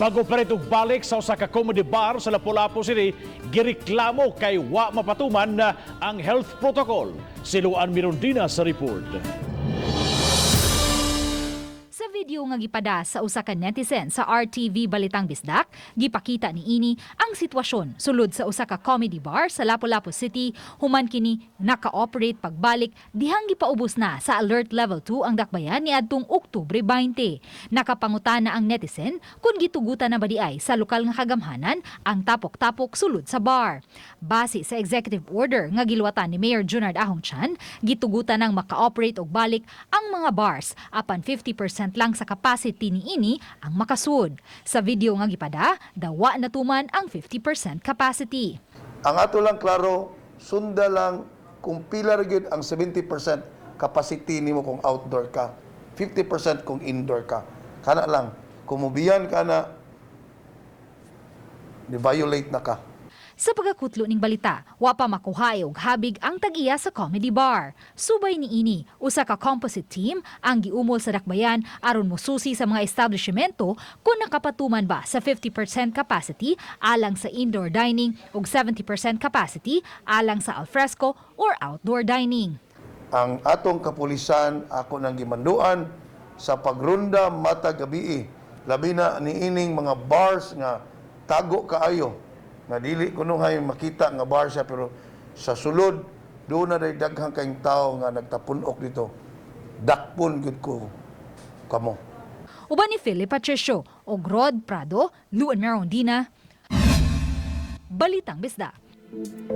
Pag-operate og balik sa usa ka comedy bar sa Lapu-Lapu City, gireklamo kay wa mapatuman na ang health protocol. Si Luan Mirondina sa report. Sa video nga gipada sa usa ka netizen sa RTV Balitang Bisdak, gipakita niini ang sitwasyon sulod sa usa ka comedy bar sa Lapu-Lapu City human kini naka-operate pagbalik dihang gipaubos na sa Alert Level 2 ang dakbayan niadtong Oktubre 20. Nakapangutana ang netizen kung gitugutan na ba diay sa lokal nga kagamhanan ang tapok-tapok sulod sa bar. Base sa executive order nga giluwatan ni Mayor Junard Ahong Chan, gitugutan ng maka-operate og balik ang mga bars apan 50% lang sa capacity niini ang makasud. Sa video nga gipada, dawa natuman ang 50% capacity. Ang ato lang klaro, sunda lang kung pila ra gyud ang 70% capacity nimo kung outdoor ka, 50% kung indoor ka. Kana lang, kung mubiyan ka na, di-violate na ka. Sa pagkakutlo ning balita, wa pa makuha og habig ang tag-iya sa comedy bar. Subay niini, usa ka composite team ang giumol sa dakbayan aron mosusi sa mga establishmento kung nakapatuman ba sa 50% capacity alang sa indoor dining ug 70% capacity alang sa alfresco or outdoor dining. Ang atong kapulisan, ako nang gimanduan sa pagrunda matag gabii. Labi na niining mga bars nga tago kaayo nga dili kunuhay makita nga bar siya, pero sa sulod doon na day daghang kayong tao nga nagtapunok dito. Dakpon gyud ko kamo. Uban ni Philip Patricio og Rod Prado, Luan Merondina, Balitang Bisdak.